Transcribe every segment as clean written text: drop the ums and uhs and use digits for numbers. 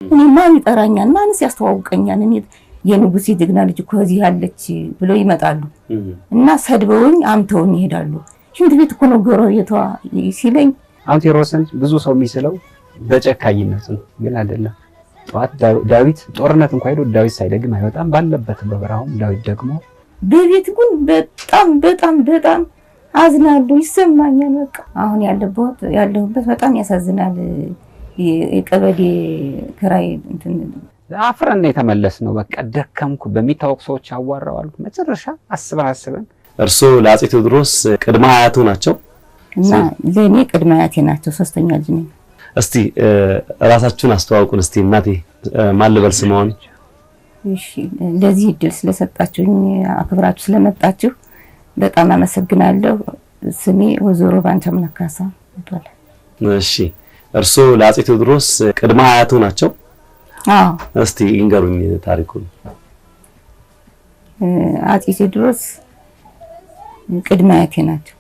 እኔ ማን ይጠራኛል? ማንስ ያስተዋውቀኛል? እኔ የንጉሴ ጀግና ልጅ እኮ እዚህ ያለች ብለው ይመጣሉ እና ሰድበውኝ አምተውኝ ይሄዳሉ። ሽንት ቤት እኮ ነው ጎረቤቷ ሲለኝ፣ አሁን ቴዎድሮስን ብዙ ሰው የሚስለው በጨካኝነቱ ነው፣ ግን አይደለም። ጠዋት ዳዊት ጦርነት እንኳን ሄዶ ዳዊት ሳይደግም አይወጣም። ባለበት በበረሃውም ዳዊት ደግሞ በቤት ግን በጣም በጣም በጣም አዝናለሁ፣ ይሰማኛል። በቃ አሁን ያለሁበት በጣም ያሳዝናል። የቀበሌ ክራይ እንትን አፍረን ነው የተመለስነው። በቃ ደከምኩ፣ በሚታወቅ ሰዎች አዋራዋል። መጨረሻ አስበን አስበን እርስዎ ለአፄ ቴዎድሮስ ቅድመ አያቱ ናቸው እና ለእኔ ቅድመ አያቴ ናቸው። ሶስተኛ ልጅ ነኝ። እስቲ ራሳችሁን አስተዋውቁን። እስቲ እናቴ ማን ልበል ስምዎን? እሺ፣ ለዚህ እድል ስለሰጣችሁኝ አክብራችሁ ስለመጣችሁ በጣም አመሰግናለሁ። ስሜ ወይዘሮ ባንቻምላክ ካሳ ይባላል። እሺ፣ እርስዎ ለአፄ ቴዎድሮስ ቅድመ አያቱ ናቸው? አዎ። እስቲ ይንገሩኝ ታሪኩን። አፄ ቴዎድሮስ ቅድመ አያቴ ናቸው።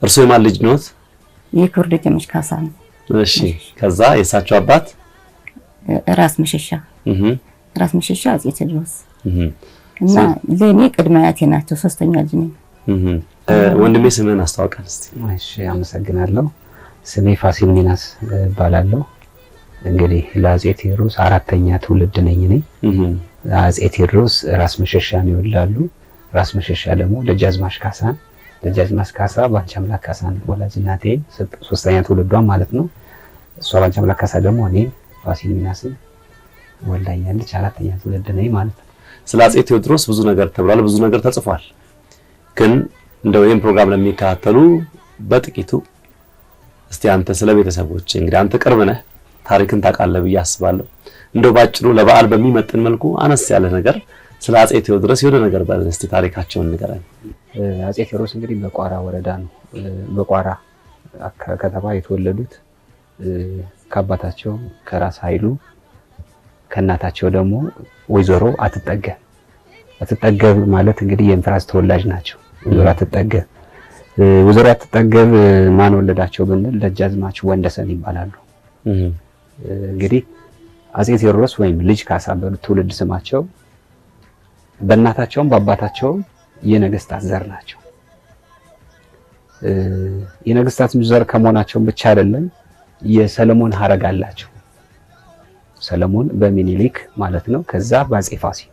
እርስዎ የማን ልጅ ኖት? የክብር ደጃዝማች ካሳ ነው። እሺ፣ ከዛ የእሳቸው አባት ራስ መሸሻ፣ ራስ መሸሻ አፄ ቴዎድሮስ እና ለእኔ ቅድመ አያቴ ናቸው። ሶስተኛ ልጅ ነኝ። ወንድሜ ስምህን አስተዋውቀን እስቲ። እሺ፣ አመሰግናለሁ። ስሜ ፋሲል ሚናስ እባላለሁ። እንግዲህ ለአፄ ቴዎድሮስ አራተኛ ትውልድ ነኝ እኔ። አፄ ቴዎድሮስ ራስ መሸሻን ይወልዳሉ። ራስ መሸሻ ደግሞ ደጃዝማች ካሳን፣ ደጃዝማች ካሳ ባንቻምላክ ካሳን ወላጅ እናቴ፣ ሶስተኛ ትውልዷን ማለት ነው። እሷ ባንቻምላክ ካሳ ደግሞ እኔ ፋሲል ሚናስን ወልዳኛለች። አራተኛ ትውልድ ነኝ ማለት ነው። ስለ አፄ ቴዎድሮስ ብዙ ነገር ተብሏል፣ ብዙ ነገር ተጽፏል። ግን እንደው ይሄን ፕሮግራም ለሚከታተሉ በጥቂቱ እስቲ አንተ ስለ ቤተሰቦች፣ እንግዲህ አንተ ቅርብ ነህ፣ ታሪክን ታውቃለህ ብዬ አስባለሁ። እንደው ባጭሩ ለበዓል በሚመጥን መልኩ አነስ ያለ ነገር ስለ አፄ ቴዎድሮስ የሆነ ነገር በለን እስቲ፣ ታሪካቸውን ንገረን። አፄ ቴዎድሮስ እንግዲህ በቋራ ወረዳ ነው፣ በቋራ ከተማ የተወለዱት፣ ከአባታቸው ከራስ ኃይሉ ከእናታቸው ደግሞ ወይዘሮ አትጠገብ። አትጠገብ ማለት እንግዲህ የእንፍራዝ ተወላጅ ናቸው። ወይዘሮ አትጠገብ፣ ወይዘሮ አትጠገብ ማን ወለዳቸው ብንል ደጃዝማች ወንደሰን ይባላሉ። እንግዲህ አፄ ቴዎድሮስ ወይም ልጅ ካሳ በትውልድ ስማቸው በእናታቸውም በአባታቸውም የነገስታት ዘር ናቸው። የነገስታት ዘር ከመሆናቸው ብቻ አይደለም፣ የሰለሞን ሀረግ አላቸው። ሰለሞን በሚኒሊክ ማለት ነው። ከዛ በአፄ ፋሲል፣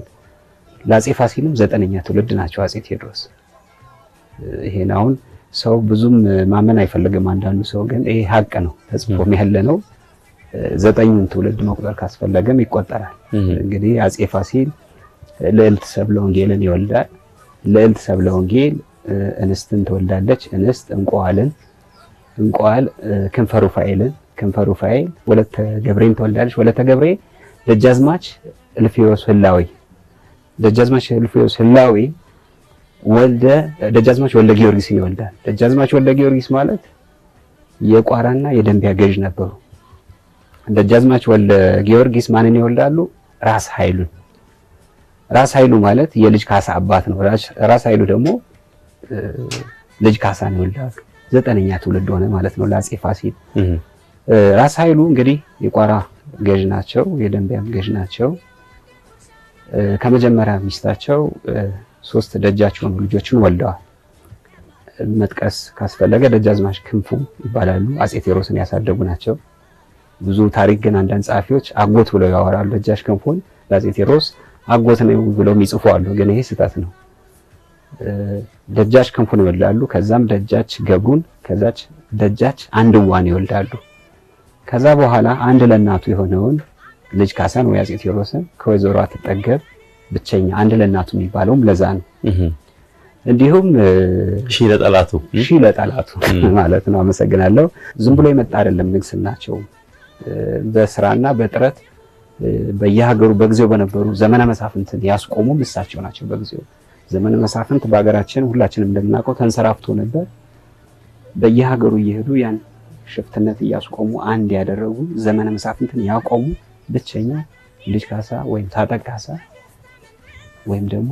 ለአፄ ፋሲልም ዘጠነኛ ትውልድ ናቸው አፄ ቴዎድሮስ። ይሄን አሁን ሰው ብዙም ማመን አይፈልግም አንዳንዱ ሰው፣ ግን ይሄ ሀቅ ነው፣ ተጽፎም ያለ ነው። ዘጠኙን ትውልድ መቁጠር ካስፈለገም ይቆጠራል። እንግዲህ አፄ ፋሲል ልዕልት ሰብለ ወንጌልን ይወልዳል። ልዕልት ሰብለ ወንጌል እንስትን ትወልዳለች። እንስት እንቋዋልን፣ እንቋዋል ክንፈ ሩፋኤልን፣ ክንፈ ሩፋኤል ወለተ ገብሬን ትወልዳለች። ወለተ ገብሬ ደጃዝማች እልፍዮስ ህላዊ፣ ደጃዝማች እልፍዮስ ህላዊ ወልደ ደጃዝማች ወልደ ጊዮርጊስን ይወልዳል። ደጃዝማች ወልደ ጊዮርጊስ ማለት የቋራና የደንቢያ ገዥ ነበሩ። ደጃዝማች ወልደ ጊዮርጊስ ማንን ይወልዳሉ? ራስ ኃይሉን። ራስ ኃይሉ ማለት የልጅ ካሳ አባት ነው። ራስ ኃይሉ ደግሞ ልጅ ካሳን ይወልዳሉ። ዘጠነኛ ትውልድ ሆነ ማለት ነው ለአፄ ፋሲል። ራስ ኃይሉ እንግዲህ የቋራ ገዥ ናቸው፣ የደንቢያም ገዥ ናቸው። ከመጀመሪያ ሚስታቸው ሶስት ደጃች የሆኑ ልጆችን ወልደዋል። መጥቀስ ካስፈለገ ደጃዝማች ክንፉ ይባላሉ። አፄ ቴዎድሮስን ያሳደጉ ናቸው። ብዙ ታሪክ ግን አንዳንድ ጸሐፊዎች አጎት ብለው ያወራሉ። ደጃች ክንፉን ለአፄ ቴዎድሮስ አጎት ነው ብለው የሚጽፉ አሉ። ግን ይሄ ስህተት ነው። ደጃች ክንፉን ይወልዳሉ። ከዛም ደጃች ገብሩን፣ ከዛች ደጃች አንድዋን ይወልዳሉ። ከዛ በኋላ አንድ ለእናቱ የሆነውን ልጅ ካሳን ወይ አፄ ቴዎድሮስን ከወይዘሮ አትጠገብ፣ ብቸኛ አንድ ለእናቱ የሚባለውም ለዛ ነው። እንዲሁም ሺህ ለጠላቱ፣ ሺህ ለጠላቱ ማለት ነው። አመሰግናለሁ። ዝም ብሎ የመጣ አይደለም ንግስናቸው፣ በስራና በጥረት በየሀገሩ በጊዜው በነበሩ ዘመነ መሳፍንትን ያስቆሙም እሳቸው ናቸው። በጊዜው ዘመነ መሳፍንት በሀገራችን ሁላችንም እንደምናውቀው ተንሰራፍቶ ነበር። በየሀገሩ እየሄዱ ያን ሽፍትነት እያስቆሙ አንድ ያደረጉ፣ ዘመነ መሳፍንትን ያቆሙ ብቸኛ ልጅ ካሳ ወይም ታጠቅ ካሳ ወይም ደግሞ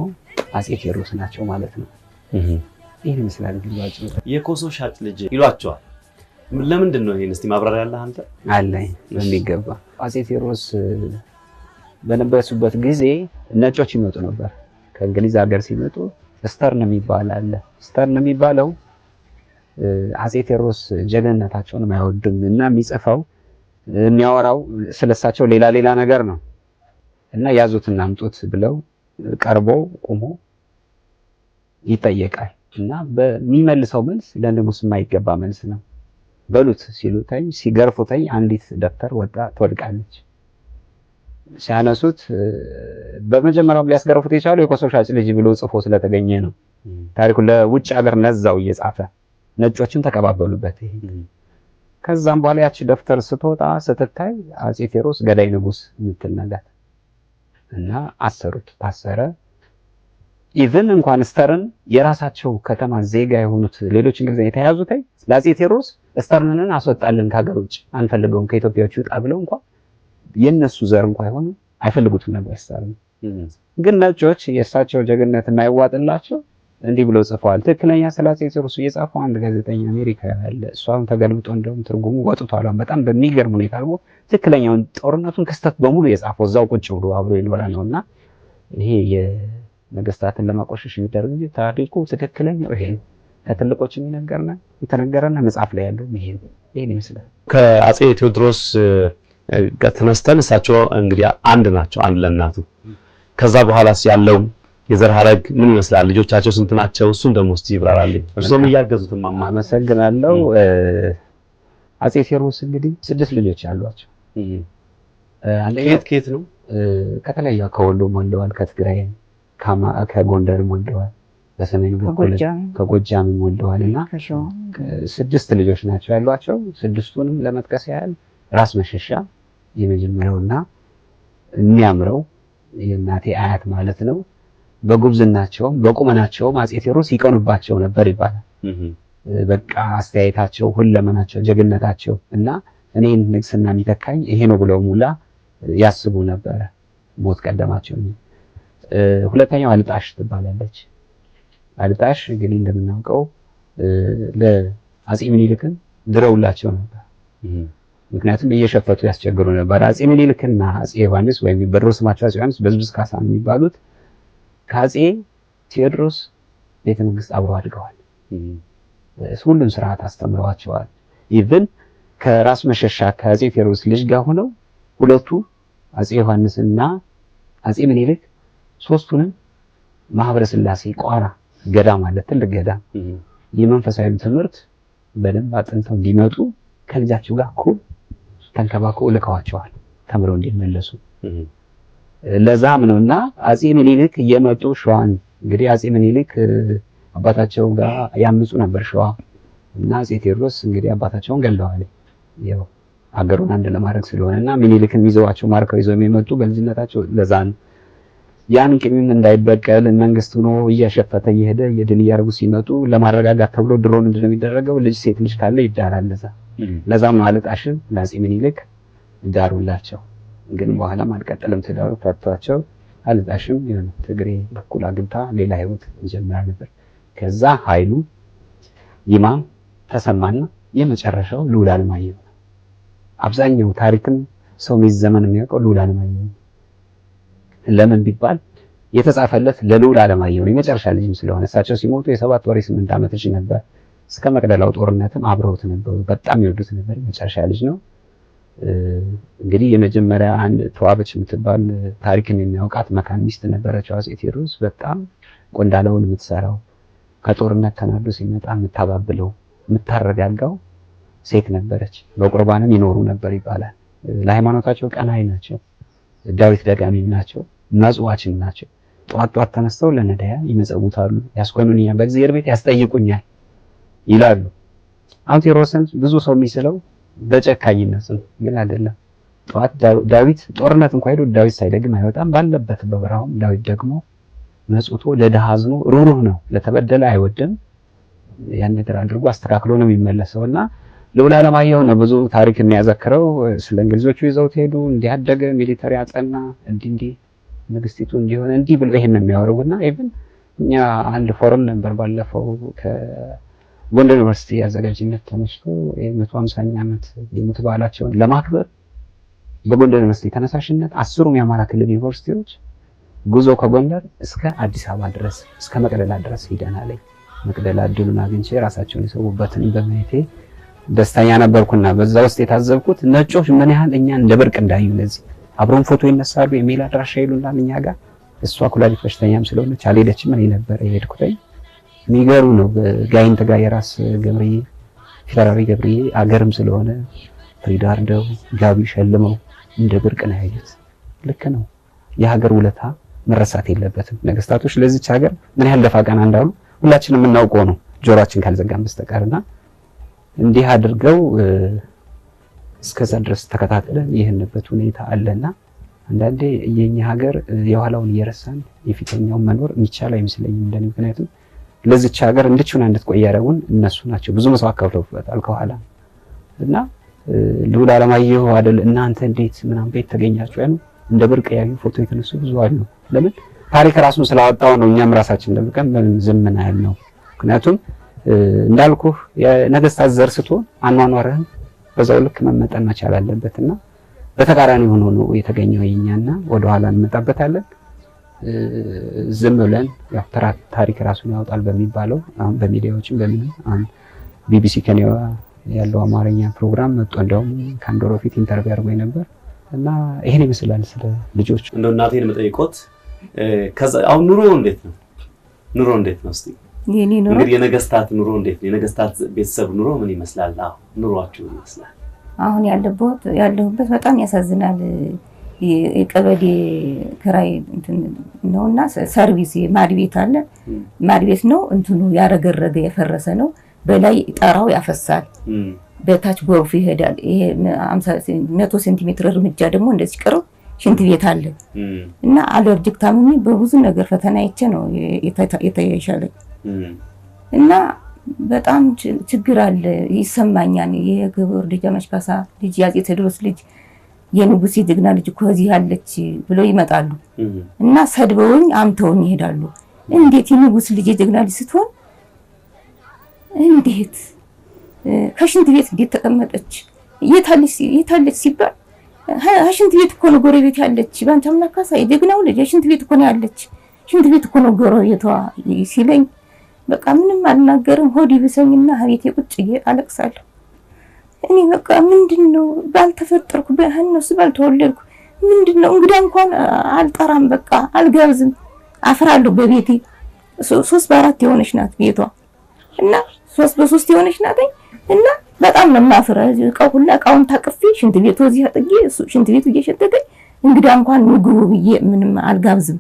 አፄ ቴዎድሮስ ናቸው ማለት ነው። ይህን ይመስላል እንግዲህ ባጭሩ። የኮሶ ሻጭ ልጅ ይሏቸዋል። ለምንድን ነው ይሄን? እስቲ ማብራሪያ ያለህ አንተ? አለኝ በሚገባ። አፄ ቴዎድሮስ በነበሱበት ጊዜ ነጮች ይመጡ ነበር። ከእንግሊዝ ሀገር ሲመጡ ስተርን የሚባል አለ። ስተርን የሚባለው አፄ ቴዎድሮስ ጀግንነታቸውን አይወድም እና የሚጽፈው የሚያወራው ስለሳቸው ሌላ ሌላ ነገር ነው እና ያዙትና አምጡት ብለው ቀርቦ ቆሞ ይጠየቃል እና በሚመልሰው መልስ ለንጉስ የማይገባ መልስ ነው። በሉት ሲሉተኝ ሲገርፉተኝ አንዲት ደብተር ወጣ ትወድቃለች። ሲያነሱት በመጀመሪያውም ሊያስገርፉት የቻሉ የኮሶ ሻጭ ልጅ ብሎ ጽፎ ስለተገኘ ነው። ታሪኩ ለውጭ ሀገር ነዛው እየጻፈ ነጮችም ተቀባበሉበት። ይሄ ከዛም በኋላ ያቺ ደብተር ስትወጣ ስትታይ አፄ ቴዎድሮስ ገዳይ ንጉስ የምትል ነገር እና አሰሩት። ታሰረ። Even እንኳን ስተርን የራሳቸው ከተማ ዜጋ የሆኑት ሌሎች እንግሊዝኛ የተያዙት ለአፄ ቴዎድሮስ ስተርንን አስወጣልን ከሀገር ውጭ አንፈልገውም ከኢትዮጵያዎች ውጣ ብለው እንኳን የነሱ ዘር እንኳን አይሆኑ አይፈልጉትም ነበር ስተርን። ግን ነጮች የእሳቸው ጀግንነት የማይዋጥላቸው እንዲህ ብለው ጽፈዋል። ትክክለኛ ስለ አፄ ቴዎድሮስ እየጻፈው አንድ ጋዜጠኛ አሜሪካ ያለ እሷም ተገልብጦ እንደውም ትርጉሙ ወጥቷል። በጣም በሚገርም ሁኔታ አድርጎ ትክክለኛውን ጦርነቱን ክስተት በሙሉ የጻፈው እዛው ቁጭ ብሎ አብሮ የኖረ ነውና ይሄ የነገስታትን ለማቆሸሽ የሚደረግ እንጂ ታሪኩ ትክክለኛው ይሄ ነው። ከትልቆች የሚነገርና የተነገረና መጽሐፍ ላይ ያለው ይሄ ነው። ይሄን ይመስላል። ከአፄ ቴዎድሮስ ጋር ተነስተን እሳቸው እንግዲህ አንድ ናቸው፣ አንድ ለእናቱ። ከዛ በኋላስ ያለው የዘር ሐረግ ምን ይመስላል? ልጆቻቸው ስንት ናቸው? እሱን ደግሞ እስቲ ይብራራልኝ። እርሶም እያገዙት ማማ። አመሰግናለሁ። አፄ ቴዎድሮስ እንግዲህ 6 ልጆች አሏቸው። ከየት ከየት ነው? ከተለያዩ ከወሎም ወልደዋል፣ ከትግራይ፣ ከጎንደርም ወልደዋል፣ በሰሜኑ በኩል ከጎጃምም ወልደዋል እና 6 ልጆች ናቸው ያሏቸው። 6ቱንም ለመጥቀስ ያህል ራስ መሸሻ የመጀመሪያውና የሚያምረው የእናቴ አያት ማለት ነው። በጉብዝናቸውም በቁመናቸውም አፄ ቴዎድሮስ ይቀኑባቸው ነበር ይባላል። በቃ አስተያየታቸው፣ ሁለመናቸው፣ ጀግንነታቸው እና እኔን ንግስና የሚተካኝ ይሄ ነው ብለው ሙላ ያስቡ ነበር። ሞት ቀደማቸው። ሁለተኛው አልጣሽ ትባላለች። አልጣሽ እንግዲህ እንደምናውቀው ለአፄ ምኒልክን ድረውላቸው ነበር። ምክንያቱም እየሸፈቱ ያስቸግሩ ነበር። አፄ ምኒልክና አፄ ዮሐንስ ወይም በድሮ ስማቸው አፄ ዮሐንስ በዝብዝ ካሳ የሚባሉት ከአፄ ቴዎድሮስ ቤተ መንግስት አብረው አድገዋል። ሁሉን ስርዓት አስተምረዋቸዋል። Even ከራስ መሸሻ ከአፄ ቴዎድሮስ ልጅ ጋር ሆነው ሁለቱ አፄ ዮሐንስና አፄ ምኒልክ ሶስቱንም ማህበረ ስላሴ ቋራ ገዳም አለ፣ ትልቅ ገዳም፣ የመንፈሳዊ ትምህርት በደንብ አጥንተው እንዲመጡ ከልጃቸው ጋር እኩል ተንከባክበው ልከዋቸዋል ተምረው እንዲመለሱ። ለዛም ነውና አፄ ምኒልክ እየመጡ ሸዋን እንግዲህ አፄ ምኒልክ አባታቸው ጋር ያምፁ ነበር ሸዋ እና አፄ ቴዎድሮስ እንግዲህ አባታቸውን ገለዋል። ያው አገሩን አንድ ለማድረግ ስለሆነና ምኒልክን ይዘዋቸው ማርከው ይዘው የሚመጡ በልጅነታቸው ለዛ ነው። ያን ቂምም እንዳይበቀል መንግስት ሆኖ እያሸፈተ እየሄደ የድል እያደረጉ ሲመጡ ለማረጋጋት ተብሎ ድሮ ምንድነው የሚደረገው? ልጅ ሴት ልጅ ካለ ይዳራል። ለዛም ነው አልጣሽን ለአፄ ምኒልክ ዳሩላቸው። ግን በኋላም አልቀጠለም ትዳሩ፣ ፈቷቸው። አልጣሽም የሆነ ትግሬ በኩል አግብታ ሌላ ህይወት ጀምራ ነበር። ከዛ ኃይሉ ይማም ተሰማና የመጨረሻው ልዑል አለማየሁ። አብዛኛው ታሪክም ሰው ዘመን የሚያውቀው ልዑል አለማየሁ ለምን ቢባል የተጻፈለት ለልዑል አለማየሁ ነው፣ የመጨረሻ ልጅም ስለሆነ። እሳቸው ሲሞቱ የ7 ወር የ8 ዓመት ልጅ ነበር። እስከ መቅደላው ጦርነትም አብረውት ነበሩ። በጣም ይወዱት ነበር። የመጨረሻ ልጅ ነው። እንግዲህ የመጀመሪያ አንድ ተዋበች የምትባል ታሪክን የሚያውቃት መካን ሚስት ነበረችው አፄ ቴዎድሮስ። በጣም ቆንዳላውን የምትሰራው ከጦርነት ተናዶ ሲመጣ የምታባብለው የምታረጋጋው ሴት ነበረች። በቁርባንም ይኖሩ ነበር ይባላል። ለሃይማኖታቸው ቀናኢ ናቸው። ዳዊት ደጋሚም ናቸው። መጽዋችም ናቸው። ጧት ጧት ተነስተው ለነዳያን ይመጸውታሉ፣ ያስኮኑኛል፣ በእግዚአብሔር ቤት ያስጠይቁኛል ይላሉ። አሁን ቴዎድሮስን ብዙ ሰው የሚስለው በጨካኝነት ነው፣ ግን አይደለም። ጧት ዳዊት ጦርነት እንኳን ሄዶ ዳዊት ሳይደግም አይወጣም። ባለበት በበረሃውም ዳዊት ደግሞ መጽውቶ ለድሃ አዝኖ ሩሩህ ነው፣ ለተበደለ አይወድም። ያን ነገር አድርጎ አስተካክሎ ነው የሚመለሰውና ልዑል አለማየሁ ነው ብዙ ታሪክ የሚያዘክረው። ስለ እንግሊዞቹ ይዘውት ሄዱ፣ እንዲያደገ military አጠና፣ እንዲህ እንዲህ ንግስቲቱ እንዲሆነ እንዲህ ብሎ ይሄን ነው የሚያወሩና even እኛ አንድ ፎረም ነበር ባለፈው ጎንደር ዩኒቨርሲቲ አዘጋጅነት ተነስቶ የ150ኛ ዓመት የሞት በዓላቸውን ለማክበር በጎንደር ዩኒቨርሲቲ ተነሳሽነት 10ሩም የአማራ ክልል ዩኒቨርሲቲዎች ጉዞ ከጎንደር እስከ አዲስ አበባ ድረስ እስከ መቅደላ ድረስ ሄደናል። መቅደላ እድሉን አግኝቼ ራሳቸውን የሰዉበትን በማየቴ ደስተኛ ነበርኩና በዛ ውስጥ የታዘብኩት ነጮች ምን ያህል እኛን እንደ ብርቅ እንዳዩ ለዚህ አብረውን ፎቶ ይነሳሉ፣ ኢሜል አድራሻ ይሉናል እኛ ጋር። እሷ ኩላሊት በሽተኛም ስለሆነች አልሄደችም፣ እኔ ነበር የሄድኩት። የሚገርም ነው። ጋይንት ጋር የራስ ገብርዬ ፊታውራሪ ገብርዬ አገርም ስለሆነ ፍሪዳ አርደው ጋቢ ሸልመው እንደ ብርቅ ነው ያዩት። ልክ ነው። የሀገር ውለታ መረሳት የለበትም። ነገስታቶች ለዚች ሀገር ምን ያህል ደፋ ቀና እንዳሉ ሁላችንም የምናውቀው ነው፣ ጆሮአችን ካልዘጋን በስተቀርና እንዲህ አድርገው እስከዛ ድረስ ተከታትለን ይህንበት ሁኔታ አለና አንዳንዴ የኛ ሀገር የኋላውን እየረሳን የፊተኛውን መኖር የሚቻል አይመስለኝም እንደኔ። ምክንያቱም ለዚች ሀገር እንድችሁና እንድትቆይ ያደረጉን እነሱ ናቸው። ብዙ መስዋዕት ከፍለውበታል ከኋላ እና ልዑል አለማየሁ አይደል እናንተ እንዴት ምናምን ቤት ተገኛችሁ ያሉ እንደ ብርቅ ያዩ ፎቶ የተነሱ ብዙ አሉ። ለምን ታሪክ ራሱን ስላወጣው ነው። እኛም ራሳችን ደብቀን ዝም ያልነው። ምክንያቱም እንዳልኩህ የነገስታት ዘር ስትሆን አኗኗርህን በዛው ልክ መመጠን መቻል አለበትና በተቃራኒ ሆኖ ነው የተገኘው የኛና ወደኋላ እንመጣበታለን። ዝም ብለን ያው ታሪክ ራሱን ያወጣል በሚባለው አሁን በሚዲያዎችም በምንም አሁን ቢቢሲ ከኔዋ ያለው አማርኛ ፕሮግራም መጥቶ እንደውም ከአንድ ወር በፊት interview አድርጎኝ ነበር እና ይሄን ይመስላል ስለ ልጆች። እንደው እናቴን የምጠይቆት ከዛ አሁን ኑሮ እንዴት ነው? ኑሮ እንዴት ነው? እስቲ የኔ ኑሮ እንግዲህ የነገስታት ኑሮ እንዴት ነው? የነገስታት ቤተሰብ ኑሮ ምን ይመስላል? አዎ ኑሯችሁ ምን ይመስላል? አሁን ያለሁበት በጣም ያሳዝናል። የቀበሌ ክራይ እንትን ነውና ሰርቪስ ማድ ቤት አለ። ማድ ቤት ነው እንትኑ ያረገረገ የፈረሰ ነው። በላይ ጣራው ያፈሳል፣ በታች ጎርፍ ይሄዳል። ይሄ 100 ሴንቲሜትር እርምጃ ደግሞ እንደዚህ ቅርብ ሽንት ቤት አለ እና allergic ታምሜ በብዙ ነገር ፈተና አይቼ ነው የተሻለኝ እና በጣም ችግር አለ ይሰማኛል። የክቡር ደጃዝማች ካሳ ልጅ የአፄ ቴዎድሮስ ልጅ የንጉሴ ጀግና ልጅ እኮ እዚህ ያለች ብለው ይመጣሉ እና ሰድበውኝ አምተውኝ ይሄዳሉ። እንዴት የንጉስ ልጅ የጀግና ልጅ ስትሆን እንዴት ከሽንት ቤት እንዴት ተቀመጠች? የታለች ሲባል ሽንት ቤት እኮ ነው ጎረቤት ያለች ባንቺ አምላክ ካሳ የጀግናው ልጅ ሽንት ቤት እኮ ነው ያለች፣ ሽንት ቤት እኮ ነው ጎረቤቷ ሲለኝ በቃ ምንም አልናገርም። ሆድ ይብሰኝና ቤቴ ቁጭ አለቅሳለሁ። እኔ በቃ ምንድነው ባልተፈጠርኩ በእነሱ ባልተወለድኩ ምንድነው እንግዳ እንኳን አልጠራም፣ በቃ አልጋብዝም፣ አፍራለሁ። በቤቴ 3 በ4 የሆነች ናት ቤቷ እና 3 በ3 የሆነች ናት እና በጣም ነው የማፍረው። እቃው ሁላ እቃውን ታቅፌ ሽንት ቤቱ እዚህ አጥጌ ሽንት ቤቱ እየሸተተኝ እንግዳ እንኳን ምግቡ ብዬ ምንም አልጋብዝም።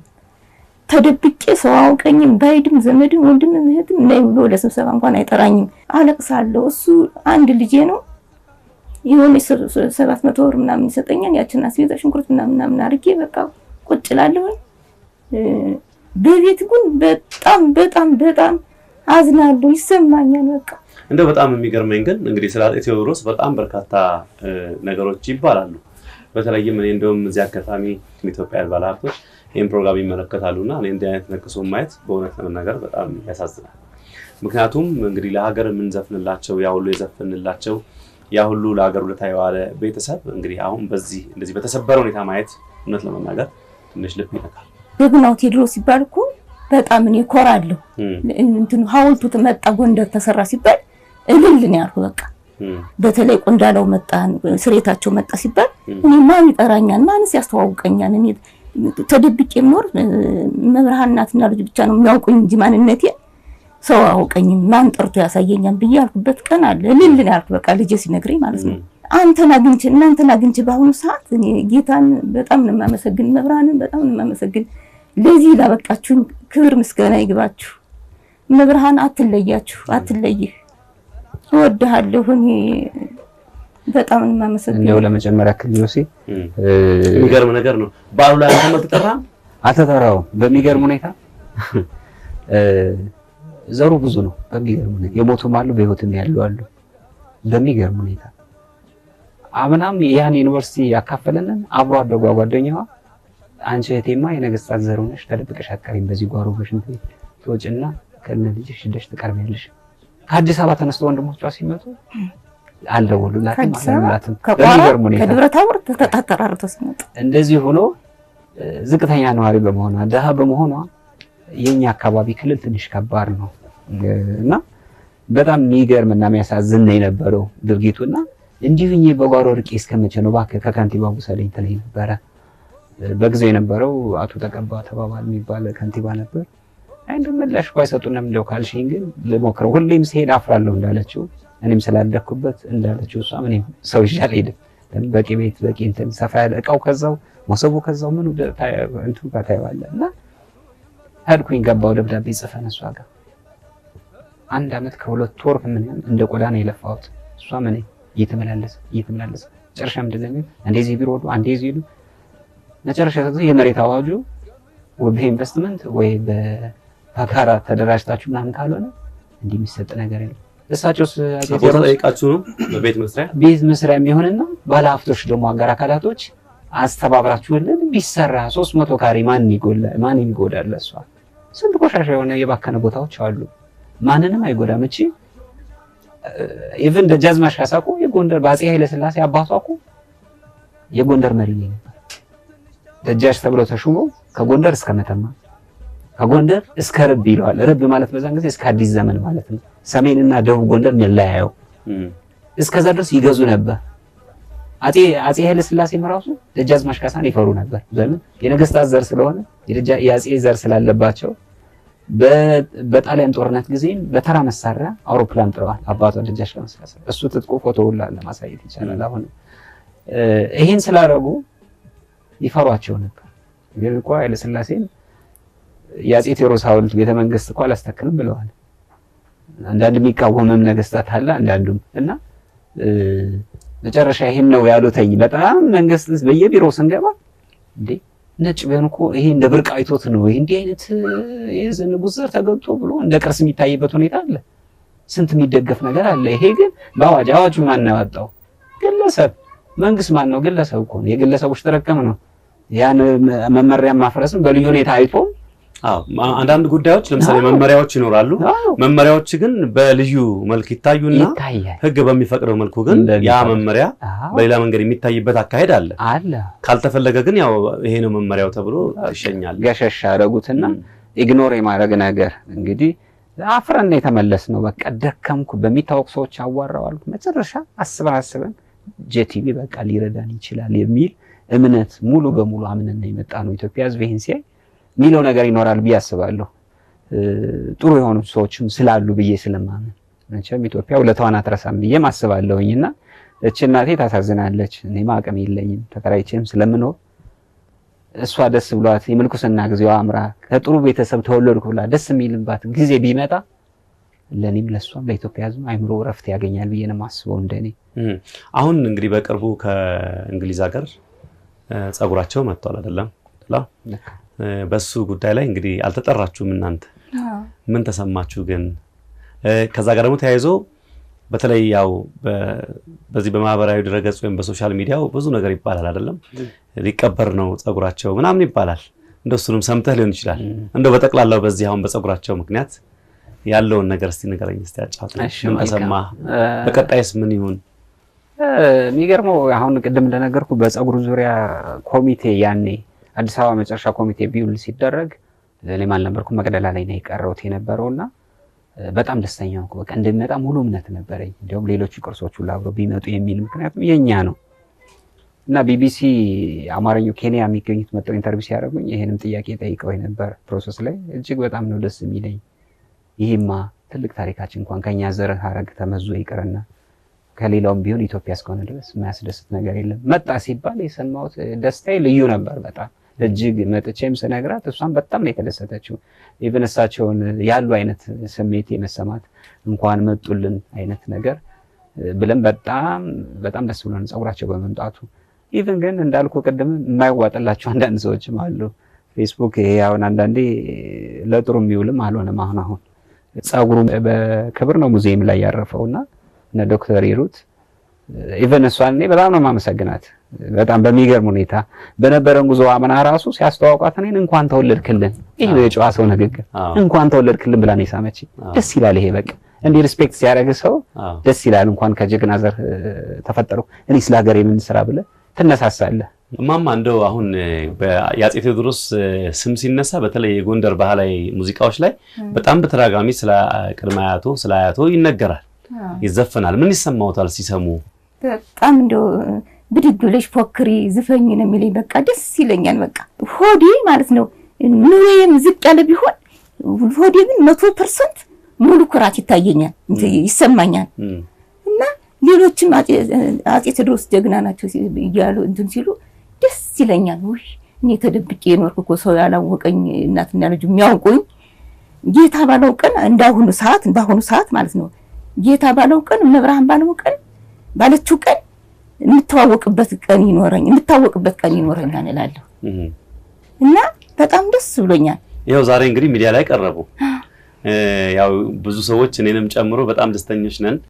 ተደብቄ ሰው አውቀኝም ባይድም ዘመድም ወንድምም እህትም ነይ ብሎ ለስብሰባ እንኳን አይጠራኝም። አለቅሳለሁ። እሱ አንድ ልጄ ነው የሆነ 700 ብር ምናምን ይሰጠኛል። ያችን አስቤዛ ሽንኩርት ምናምን ምናምን አድርጌ በቃ ቁጭ እላለሁ። በቤት ግን በጣም በጣም በጣም አዝናለሁ፣ ይሰማኛል። በቃ እንደው በጣም የሚገርመኝ ግን እንግዲህ ስለ አፄ ቴዎድሮስ በጣም በርካታ ነገሮች ይባላሉ። በተለይም እኔ እንደውም እዚህ አጋጣሚ ኢትዮጵያውያን ባለሀብቶች ይህን ፕሮግራም ይመለከታሉና እኔ እንዲህ አይነት ነቅሶ ማየት በእውነት ለመናገር በጣም ያሳዝናል። ምክንያቱም እንግዲህ ለሀገር የምንዘፍንላቸው ያ ሁሉ የዘፈንላቸው ያ ሁሉ ለሀገር ውለታ የዋለ ቤተሰብ እንግዲህ አሁን በዚህ እንደዚህ በተሰበረ ሁኔታ ማየት እውነት ለመናገር ትንሽ ልብ ይነካል። ጀግናው ቴዎድሮስ ሲባል እኮ በጣም እኔ እኮራለሁ። እንትኑ ሐውልቱ መጣ ጎንደር ተሰራ ሲባል እልል ነው ያልኩ። በቃ በተለይ ቆንዳላው መጣ ስሬታቸው መጣ ሲባል እኔ ማን ይጠራኛል? ማንስ ያስተዋውቀኛል? እኔ ተደብቄ የምኖር መብርሃን እናትና ልጅ ብቻ ነው የሚያውቁኝ እንጂ ማንነቴ ሰው አያውቀኝም። ማን ጠርቶ ያሳየኛል ብዬ ያልኩበት ቀን አለ። እልል ነው ያልኩ። በቃ ልጄ ሲነግረኝ ማለት ነው። አንተን አግኝቼ እናንተን አግኝቼ በአሁኑ ሰዓት እኔ ጌታን በጣም ነው የማመሰግን፣ መብርሃንን በጣም ነው የማመሰግን። ለዚህ ላበቃችሁኝ ክብር ምስጋና ይግባችሁ። መብርሃን አትለያችሁ፣ አትለይህ። እወድሃለሁ። እኔ በጣም ነው የማመሰግነው። እንደው ለመጀመሪያ ክፍል ዮሴ የሚገርም ነገር ነው። በዓሉ ላይ አንተም አልተጠራህም? አልተጠራሁም። በሚገርም ሁኔታ ዘሩ ብዙ ነው። በሚገርም ሁኔታ የሞቱም አሉ፣ በህይወትም ያሉ አሉ። በሚገርም ሁኔታ አምናም ያን ዩኒቨርሲቲ ያካፈለንን አብሮ አደጓ ጓደኛዋ አንቺ እህቴማ የነገስታት ዘር ሆነሽ ተደብቀሽ አትቀሪም፣ በዚህ ጓሮ በሽንት ቤት ትወጪና ከነ ልጅሽ ሂደሽ ትቀርቢያለሽ ከአዲስ አበባ ተነስቶ ወንድሞቿ ሲመጡ አልደወሉላትም አላሉላትም። በሚገርም ሁኔታ ከደብረ ታቦር ተጠራርተው ሲመጡ እንደዚህ ሆኖ ዝቅተኛ ነዋሪ በመሆኗ ድሃ በመሆኗ የኛ አካባቢ ክልል ትንሽ ከባድ ነው እና በጣም የሚገርምና የሚያሳዝን ነው የነበረው ድርጊቱና እንዲሁ እኔ በጓሮ ርቄ እስከመቼ ነው እባክህ ከከንቲባው ውሰደኝ ትለኝ ነበረ። በጊዜው የነበረው አቶ ተቀባ ተባባል የሚባል ከንቲባ ነበር። አይ እንደው ምላሽ እኮ አይሰጡንም እንደው ካልሽኝ ግን ልሞክረው፣ ሁሌም ስሄድ አፍራለሁ እንዳለችው እኔም ስላደኩበት እንዳለችው እሷም እኔም ሰው ይዤ አልሄድም። ለምን በቂ ቤት በቂ እንትን ሰፋ ያለ እቃው ከዛው መሶቡ ከዛው ምኑ እንትኑ ጋር ታየዋለህ። እና ሄድኩኝ ገባሁ ደብዳቤ ጽፈን እሷ ጋር 1 ዓመት ከ2 ወር ምናምን እንደ ቆዳ ነው የለፋሁት። እሷም እኔ እየተመላለሰ እየተመላለሰ መጨረሻ ምንድን ነው አንዴ እዚህ ቢሮ ሄዱ አንዴ እዚህ ሄዱ። መጨረሻ የመሬት አዋጁ ወይ በኢንቨስትመንት ወይ በጋራ ተደራጅታችሁ ምናምን ካልሆነ እንዲህ የሚሰጥ ነገር የለም። እሳቸውስ ጠይቃችሁ ነው በቤት መስሪያ ቤት መስሪያ የሚሆንና ባለሀብቶች ደግሞ አጋር አካላቶች አስተባብራችሁልን ቢሰራ 300 ካሬ ማን ይጎላል? ማን ይጎዳል? እሷ ስንት ቆሻሻ የሆነ የባከነ ቦታዎች አሉ። ማንንም አይጎዳም። እቺ even ደጃዝማች ካሳ እኮ የጎንደር በአፄ ኃይለ ሥላሴ አባቷ እኮ የጎንደር መሪ ነበር። ደጃች ተብሎ ተሹሞ ከጎንደር እስከ መተማ ከጎንደር እስከ ርብ ይለዋል። ርብ ማለት በዛን ጊዜ እስከ አዲስ ዘመን ማለት ነው። ሰሜንና ደቡብ ጎንደር የሚለያየው እስከዛ ድረስ ይገዙ ነበር። አፄ ኃይለ ሥላሴም ራሱ ደጃዝማች ካሳን ይፈሩ ነበር። ለምን? የነገስታት ዘር ስለሆነ የአፄ ዘር ስላለባቸው በጣሊያን ጦርነት ጊዜ በተራ መሳሪያ አውሮፕላን ጥለዋል አባቷ ደጃች ካሳ። እሱ ትጥቁ ፎቶ ሁላ ለማሳየት ይቻላል። አሁን ይሄን ስላደረጉ ይፈሯቸው ነበር። ግን እኮ ኃይለ ሥላሴን የአፄ ቴዎድሮስ ሐውልት ቤተ መንግስት እኮ አላስተክልም ብለዋል። አንዳንድ የሚቃወምም ነገስታት አለ አንዳንዱም እና መጨረሻ ይሄን ነው ያሉትኝ። በጣም መንግስት በየቢሮው ስንገባ እንዴ ነጭ ቢሆን እኮ ይሄ እንደ ብርቅ አይቶት ነው ይሄ እንዲህ አይነት የንጉስ ዘር ተገብቶ ብሎ እንደ ቅርስ የሚታይበት ሁኔታ አለ። ስንት የሚደገፍ ነገር አለ። ይሄ ግን በአዋጅ አዋጁ ማን ነው ያወጣው? ግለሰብ። መንግስት ማን ነው? ግለሰብ እኮ ነው። የግለሰቦች ተረከም ነው። ያን መመሪያ ማፍረስም በልዩ ሁኔታ አይቶ አዎ አንዳንድ ጉዳዮች ለምሳሌ መመሪያዎች ይኖራሉ። መመሪያዎች ግን በልዩ መልክ ይታዩና ሕግ በሚፈቅደው መልኩ ግን ያ መመሪያ በሌላ መንገድ የሚታይበት አካሄድ አለ። ካልተፈለገ ግን ያው ይሄ ነው መመሪያው ተብሎ ይሸኛል። ገሸሽ አደረጉትና ኢግኖር የማድረግ ነገር እንግዲህ አፍረን የተመለስነው። በቃ ደከምኩ በሚታወቅ ሰዎች አዋራዋል። መጨረሻ አስበን ጄቲቪ በቃ ሊረዳን ይችላል የሚል እምነት ሙሉ በሙሉ አምነን ነው የመጣነው። ኢትዮጵያ ሕዝብ ይሄን ሲያይ ሚለው ነገር ይኖራል ብዬ አስባለሁ። ጥሩ የሆኑ ሰዎችም ስላሉ ብዬ ስለማምን መቼም ኢትዮጵያ ውለታዋን አትረሳም ብዬ አስባለሁኝና እቺ እናቴ ታሳዝናለች። እኔም አቅም የለኝም ተከራይቼም ስለምኖር እሷ ደስ ብሏት የምልኩስና ጊዜዋ አምራ ከጥሩ ቤተሰብ ተወለድኩ ብላ ደስ የሚልባት ጊዜ ቢመጣ ለኔም ለሷም ለኢትዮጵያ ሕዝብ አይምሮ እረፍት ያገኛል ብዬ ነው የማስበው እንደኔ። አሁን እንግዲህ በቅርቡ ከእንግሊዝ ሀገር ጸጉራቸው መጥቷል አይደለም? በሱ ጉዳይ ላይ እንግዲህ አልተጠራችሁም እናንተ ምን ተሰማችሁ ግን? ከዛ ጋር ደግሞ ተያይዞ በተለይ ያው በዚህ በማህበራዊ ድረገጽ ወይም በ social media ው ብዙ ነገር ይባላል አይደለም? ሊቀበር ነው ጸጉራቸው ምናምን ይባላል። እንደሱንም ሰምተህ ሊሆን ይችላል። እንደው በጠቅላላው በዚህ አሁን በጸጉራቸው ምክንያት ያለውን ነገር እስቲ ንገረኝ፣ እስቲ አጫውተኝ። ምን ተሰማህ? በቀጣይስ ምን ይሁን? የሚገርመው አሁን ቅድም እንደነገርኩ በጸጉሩ ዙሪያ ኮሚቴ ያኔ አዲስ አበባ መጨረሻ ኮሚቴ ቢውል ሲደረግ እኔም አልነበርኩም መቅደላ ላይ ነው የቀረሁት የነበረውና በጣም ደስተኛ ሆንኩ። በቃ እንደሚመጣ ሙሉ እምነት ነበረኝ። እንደውም ሌሎቹ ቅርሶች ሁሉ አብረው ቢመጡ የሚል ምክንያቱም የኛ ነው እና ቢቢሲ አማርኛው ኬንያ የሚገኙት መጥተው interview ሲያደርጉኝ ይሄንም ጥያቄ ጠይቀው ነበር። process ላይ እጅግ በጣም ነው ደስ የሚለኝ። ይሄማ ትልቅ ታሪካችን እንኳን ከኛ ዘር ሀረግ ተመዞ ይቅርና ከሌላውም ቢሆን ኢትዮጵያ እስከሆነ ድረስ የሚያስደስት ነገር የለም። መጣ ሲባል የሰማሁት ደስታዬ ልዩ ነበር በጣም እጅግ። መጥቼም ስነግራት እሷም በጣም ነው የተደሰተችው። even እሳቸውን ያሉ አይነት ስሜት የመሰማት እንኳን መጡልን አይነት ነገር ብለን በጣም በጣም ደስ ብሎን ጸጉራቸው በመምጣቱ። even ግን እንዳልኩ ቅድም የማይዋጥላቸው አንዳንድ ሰዎችም አሉ። ፌስቡክ ይሄ አሁን አንዳንዴ ለጥሩ የሚውልም አልሆነም። አሁን ጸጉሩ በክብር ነው ሙዚየም ላይ ያረፈውና እነ ዶክተር ሂሩት even እሷን እኔ በጣም ነው የማመሰግናት። በጣም በሚገርም ሁኔታ በነበረን ጉዞ አምና ራሱ ሲያስተዋውቋት እኔን እንኳን ተወለድክልን፣ ይሄ ነው የጨዋ ሰው ንግግር፣ እንኳን ተወለድክልን ብላ ነው የሳመችኝ። ደስ ይላል። ይሄ በቃ እንዲህ respect ሲያደርግ ሰው አዎ። ደስ ይላል። እንኳን ከጀግና ዘር ተፈጠሩ እኔ ስለ ሀገሬ ምን ስራ ብለህ ትነሳሳለህ። እማማ እንደው አሁን የአፄ ቴዎድሮስ ስም ሲነሳ በተለይ የጎንደር ባህላዊ ሙዚቃዎች ላይ በጣም በተደጋጋሚ ስለ ቅድመ አያቶ ስለ አያቶ ይነገራል፣ ይዘፈናል። ምን ይሰማዎታል ሲሰሙ? በጣም እንደው ብድግ ብለሽ ፎክሪ ዝፈኝ ነው የሚለኝ። በቃ ደስ ይለኛል። በቃ ሆዴ ማለት ነው ኑሮዬም ዝቅ ያለ ቢሆን ሆዴ ግን 100% ሙሉ ኩራት ይታየኛል፣ እንትን ይሰማኛል። እና ሌሎችም አፄ ቴዎድሮስ ጀግና ናቸው እያሉ እንትን ሲሉ ደስ ይለኛል። ውይ እኔ ተደብቄ የኖርኩ እኮ ሰው ያላወቀኝ እናትና ልጁ የሚያውቁኝ ጌታ ባለው ቀን እንዳሁኑ ሰዓት በአሁኑ ሰዓት ማለት ነው ጌታ ባለው ቀን መብርሃን ባለው ቀን ባለችው ቀን የምተዋወቅበት ቀን ይኖረኝ የምታወቅበት ቀን ይኖረኛል እላለሁ እና በጣም ደስ ብሎኛል። ይኸው ዛሬ እንግዲህ ሚዲያ ላይ ቀረቡ። ያው ብዙ ሰዎች እኔንም ጨምሮ በጣም ደስተኞች ነን።